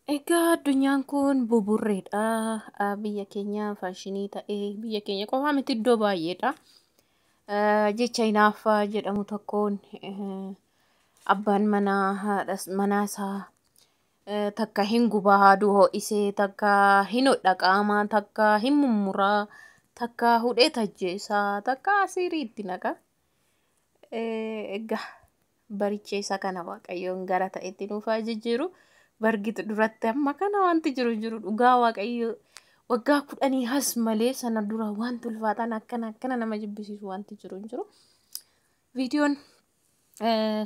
Egaa addunyaan kun buburreedha. Biyya keenya faashinii ta'ee biyya keenya qofaa miti iddoo baay'eedha. Jecha hinaaffaa jedhamu tokkoon abbaan manaa haadha manaa isaa takka hin gubaa haaduu ho'isee, takka hin hodha qaamaa, takka hin mummuraa, takka hudhee tajjeesaa, takka asiirii itti naqa. Egaa baricha isa kana Waaqayyoon gara ta'etti nuuf haa jijjiiru. Bargit duratti amma kana wanti jiru jiru dhugaa Waaqayyo waggaa 10 has malee sana dura wanti ulfaataan akkana akkana nama jibbisiisu wanti jiru hin jiru. Viidiyoon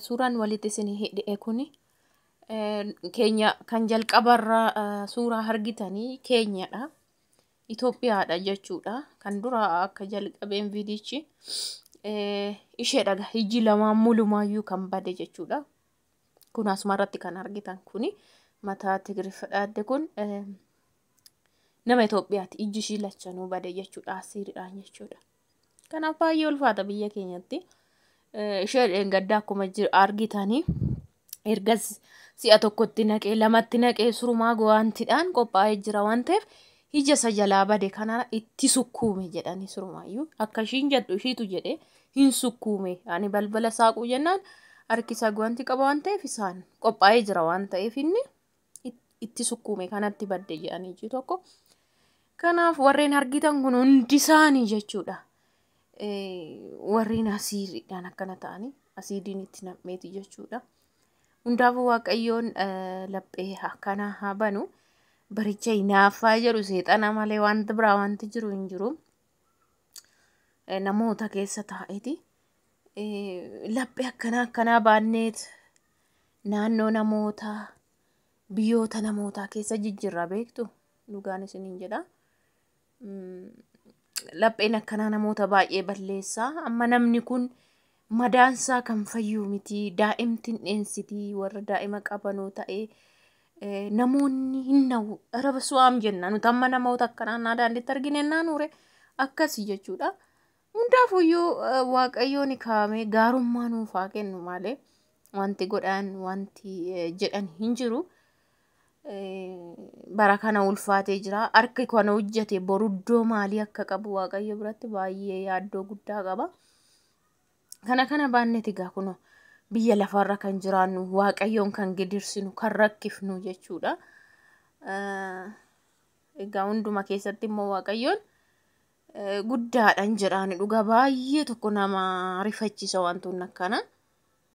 suuraan walitti isin hidhe kuni keenya kan jalqabarraa suuraa argitanii keenyadha. Itoophiyaadha jechuudha. Kan dura akka jalqabeen viidichi isheedha ijji lamaan mulumaayyuu kan bade jechuudha. Kun asuma irratti kan argitan kuni mataa Tigiriffa dhaadde kun nama Itoophiyaati. Ijji ishii lachanuu bade jechuudha. Asiidhaan jechuudha. Kanaaf baay'ee ulfaata biyya keenyatti. Ishee dheengaddaa akkuma argitanii ergas si'a tokkotti naqee lamatti naqee surumaa go'aantiidhaan qophaa'ee jira waan ta'eef ija isa jalaa bade kana itti sukkuume jedhanii surumaayyuu akka ishiin jedhu ishiitu jedhe hin sukkuume ani balbala saaquu jennaan harki isaa guwantii qaba waan ta'eef isaan qophaa'ee jira waan ta'eef inni itti sukkuume kanatti badde jedhanii iji tokko. Kanaaf warreen argitan kun hundi isaanii jechuudha. Warreen asiidhaan akkana ta'anii asiidiin itti nam'eeti jechuudha. Hundaafuu Waaqayyoon laphee akkana haa banu. Baricha hinaaffaa jedhu seexana malee wanti biraa wanti jiru hin jiru. Namoota keessa taa'eeti. Laphee akkanaa akkanaa baanneet naannoo namootaa biyyoota namootaa keessa jijjiirra beektu dhugaan isiniin jedha. Lapheen akkanaa namoota baay'ee balleessaa. Amma namni kun madaansaa kan fayyuu miti. Daa'imti hin dheensiti warra daa'ima qabanuu ta'ee namoonni hin na'u. Araba su'aam jenna nuti amma namoota akkanaa naa daandiitti argine naanure akkasii jechuudha. Hundaafuyyuu Waaqayyoon kaa'amee gaarummaa nuuf haa kennu malee wanti godhan wanti jedhan hin jiru. Bara kana ulfaatee jira. Harki kana hojjete boruddoo maalii akka qabu Waaqayyo biratti baay'ee yaaddoo guddaa qaba. Kana kana baanneeti egaa kunoo biyya lafarra kan jiraannu Waaqayyoon kan gidirsinu kan rakkifnu jechuudha. Egaa hunduma keessatti immoo Waaqayyoon guddaadhaan jedhaan dhugaa baay'ee tokko nama rifachiisa wantoonni akkana.